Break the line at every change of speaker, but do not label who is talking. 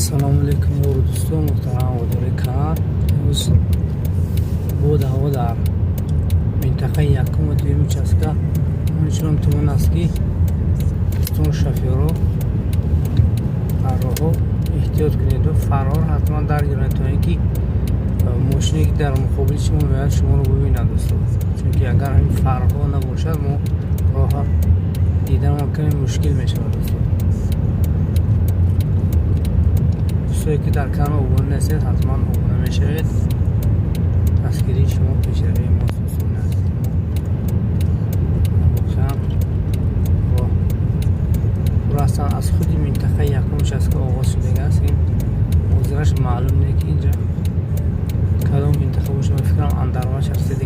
Ассалому алайкум, ёру дӯстон, муҳтарам ҳаводори канал. Имрӯз боду ҳаво дар минтақаи якум ва дуюми участка ҳамчунон туман аст, ки дӯстон, шофёро дар роҳҳо эҳтиёт кунеду фарҳоро ҳатман даргиред, то ин ки мошине, ки дар муқобили шумо меояд, шуморо бибинад, дӯстон. Чунки агар ҳамин фарҳо набошад, мо роҳа диданамон каме мушкил мешавад. Дӯстон, дӯстое, ки дар канал обуна нестед, ҳатман обуна мешавед. Дастгирии шумо пешравии мост, дӯстони азиз. Воқеан, роҳ пур ҳастанд. Аз худи минтақаи якум участка оғоз шудага аст. Ин ҳозираш маълум не, ки инҷа кадом минтақа боша. Ба фикрам, Андармаш ҳастед.